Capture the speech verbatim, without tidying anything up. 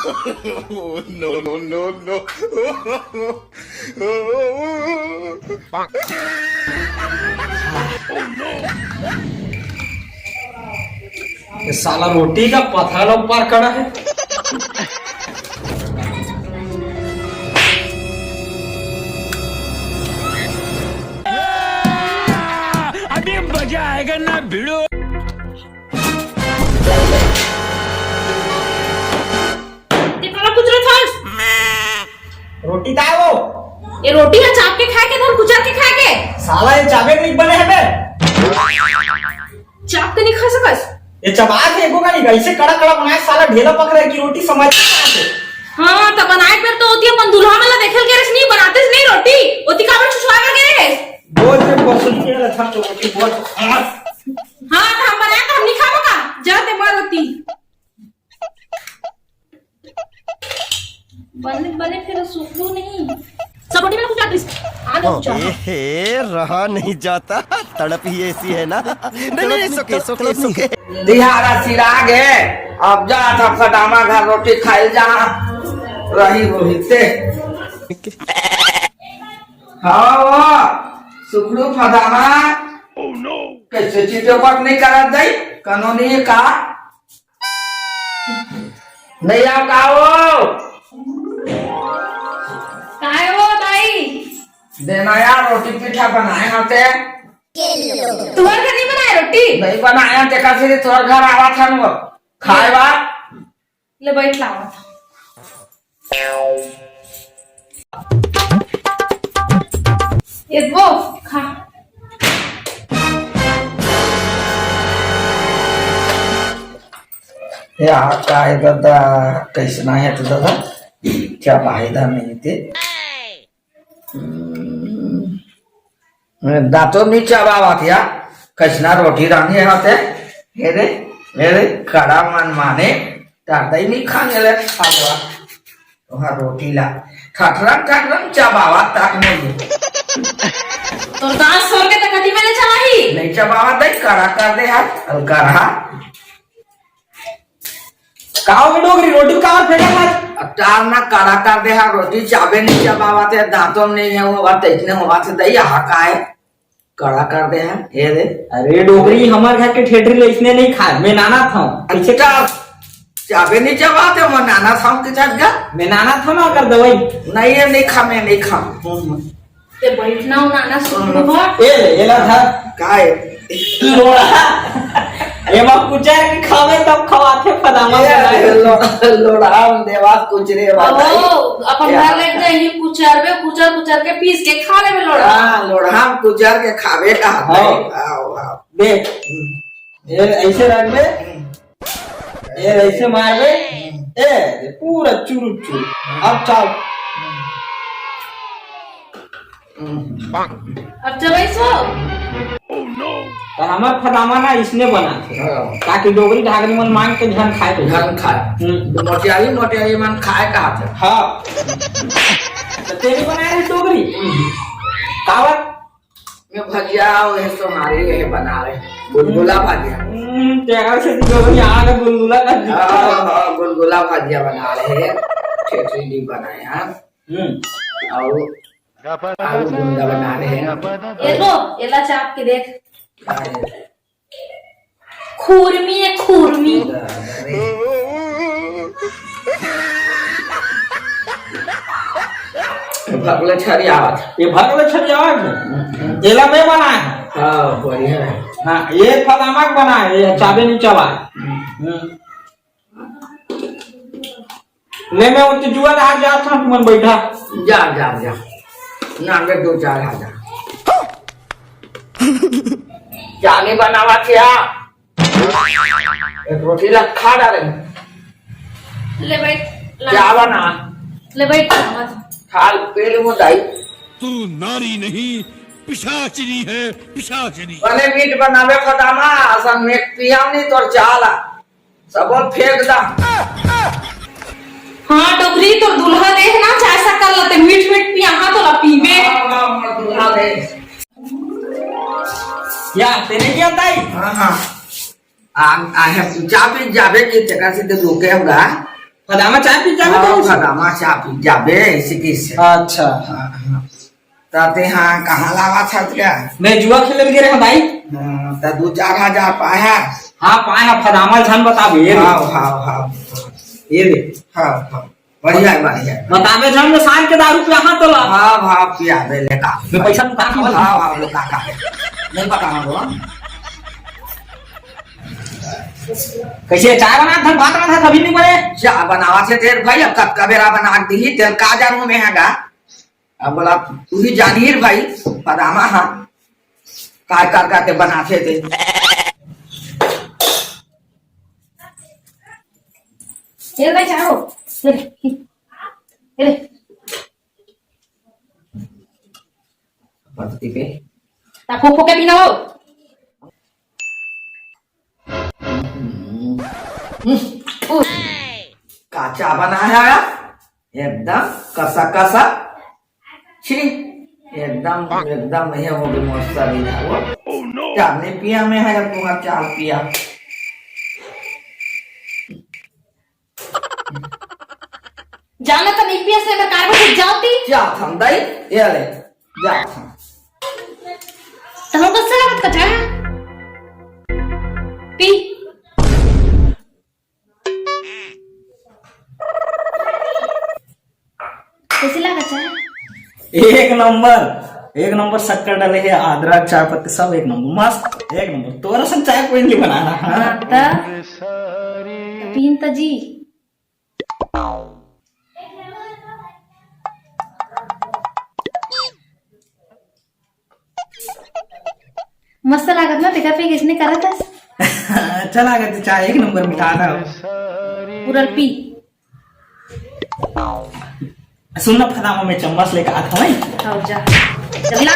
Oh, no, no, no, no. ये साला रोटी का पथरा ऊपर खड़ा है। अभी मजा आएगा ना भिड़ो। ते काला कुचरत हस? रोटी का है वो? ये रोटी है चाप के खाए के, धन कुचर के खाए के? साला ये चाबे नहीं बने है बे। चाप के नहीं खा सकस? ये चबा के एको का नहीं, ऐसे कड़ा कड़ा बनाए साला ढेला पकड़े की रोटी समझ में नहीं आते। हाँ, तो बनाए पर तो होती अपन दुल्हा मला देखल के रस नहीं बनाते नहीं रोटी, ओती का बस छुआ के रहे। बहुत से पसंद के रहा था तो रोटी बहुत। हाँ, तो हम बनाए तो हम नहीं खाबो का? जाते मार रोटी। बने, बने फिर सुखलू नहीं। सब रोटी में कुछ आती। आ जाओ, कुछ आती। हे, रहा नहीं जाता, तड़प ही ऐसी है ना। नहीं, नहीं, नहीं, सुखे, सुखे, सुखे। दिहाड़ा सिरा गे, अब जा था फटामा घर रोटी खाइल जा, रही वही ते। हाँ, वो, सुखलू फटामा। कैसे चीजों पर नहीं करत दई, कानूनी का? नहीं आओ का हो? काय हो दाई? देना यार, रोटी पीठा बनाए होते। तुम्हारे घर नहीं बनाए रोटी? नहीं बनाया, देखा फिर तोर घर आवा था न वो। खाए बा। ले बैठ लावा था। ये वो खा। यार, काय दादा, कैसना है तो दादा? क्या फायदा नहीं थे? हम्म, दांतों नहीं चबावत या, कैसना रोटी रांधे हाथे? हे रे, हे रे, कड़ा मन माने, दादा ही नहीं खाने ले, खावा। वहाँ रोटी ला, खटरम खटरम चबावा तक नहीं। तोर दांत सोर के तकती में ले चबाही। नहीं चबावा दे, कड़ा कर दे हाथ, हल्का रहा। काओ के डोगरी रोटी कावर फेंकत हस? अब टार ना कड़ा कर दे हा, रोटी चाबे नहीं चबावत है, दांतों में नहीं है, वो बात इतने होवत है, दई हा का है? कड़ा कर दे हा, ये दे। अरे डोगरी हमर घर के ठेठरी ले इसने नहीं खाए, मैं नाना था। अच्छा, चाबे नहीं चबाते, मैं नाना था के छत का? मैं नाना था ना अगर दवाई। नहीं है, नहीं खा, मैं नहीं खा। ते बैठना हो ना, ना सुन लो। ए, एला धर। काय? लोढ़ा। एमा कुचर के खावे तब खवाथे फदामा ए, बनाए। लो-, लोढ़ा में देवास कुचरे वाला ओ, है। अपन क्या? घर ले जाइए कुचर में, कुचर, कुचर के पीस के खा लेबे लोढ़ा। हाँ, लोढ़ा में कुचर के खावे का हाँ। है। आओ, आओ। देख। हम्म। ए, ऐसे रख दे। हम्म। ए, ऐसे मार दे। हम्म। ए, पूरा चुरू चुरू। अब चाल। अब चलो इसको। तो हमार फदामा ना इसने बना थे। हाँ। ताकि डोगरी ढागरी मन मांग के झन खाए तो। झन खाए। हम्म। तो मोटियारी, मोटियारी मन खाए कहा थे। हाँ। तो तेरी बनाए रही डोगरी? हम्म। कावर? मैं भजिया और ये सोनारी ये बना रहे। गुलगुला भजिया। हम्म, तेरा से तो डोगरी आ गया गुलगुला का। हाँ, हाँ, गुलगुला भजिया बना रहे हैं। ठेठरी नहीं बनाए हैं। हम्म। और आलू गुंडा बना रहे हैं। ये लो, एला चाप के देख। खुरमी है, खुरमी। भगले छरियावत। ये भगले छरियावत है। एला मैं बनाए है। हाँ, बढ़िया है। हाँ, ये फलाना के बनाए, ये चाबे नहीं चबाए। हम्म। ले, मैं उनके जुआ रहा जात हूँ, तुमन बैठा। जा, जा, जा। ना, मैं दो चार हजार। चाली बनावा क्या? एक रोटी ला खा डाले। ले बैठ, ला। क्या बना? ले बैठ, ला। खाल पील मुदाई। तू नारी नहीं, पिशाचिनी है, पिशाचिनी। भले मीट बनावे फटामा, असन में पियाव नहीं तोर चाला। सब फेंक दा। हाँ, डोकरी, तोर दुल्हा देख ना, चाहे शक्कर लते मीठ मीठ पिया, हाँ, तोला पीबे। हाँ, हाँ, मोर दुल्हा देख। या, तेने क्या ताई? हाँ, हाँ। आ, आ है, चाबी जाबे की तेका से तो रुके होगा। फदामा चाय पी जाबे हाँ, तो? फदामा चाय पी जाबे, ऐसे कैसे? अच्छा। हाँ, हाँ। त ते हाँ कहाँ लावा था क्या? मैं जुआ खेले गे रहे भाई। हाँ, त दो चार हजार पाया। हाँ, पाया, फदामा झन बताबे, ये ले। हाँ, हाँ, हाँ। ये ले। हाँ, हाँ। बढ़िया है, बढ़िया है। बताबे झन, मैं सांझ के दारू पिया हाँ तोला। हाँ, हाँ, पिया दे ले का। मैं पैसा लुटा के हाँ, हाँ, लुटा का। नहीं पता ना बोला। कैसे चाय बना था, भात बना था, अभी नहीं बने? चाय बनावा थे तेरे भाई, अब कब का बेरा बना दी, तेल का जानू में हैगा। अब बोला, तू ही जानिए रे भाई, पदामा हाँ, का कर का ते बनाथे ते। ये ले चाहो, ये ले, ये ले। पत्ती पे। ता फूक फूक के पीना हो। हम्म। हम्म। का चाय बनाया है? एकदम कसा कसा। छी, एकदम, एकदम ये हो गई मोर शरीर है वो। चाय नहीं पिया मैं, अगर तुम्हारा चाय पिया। जाना तो नहीं पिया से, मैं कारवा से जाती। जा थम दाई, ये ले, जा थम। तहु कस लागत का चाय? पी। कैसे लागत चाय? एक नंबर, एक नंबर शक्कर डाले हे, अदरक, चाय पत्ती सब एक नंबर, मस्त, एक नंबर। तोरा सन चाय कोई नहीं बनाना, हाँ? हाँ, त? त पीन त जी। मस्त लागत ना, देखा पे किसने करा था? अच्छा लागत हे, चाय एक नंबर मिठास है। पूरा पी। सुन ना, फटाफट मैं चम्मच लेकर आता हूँ। आओ जा। जल्दी ला।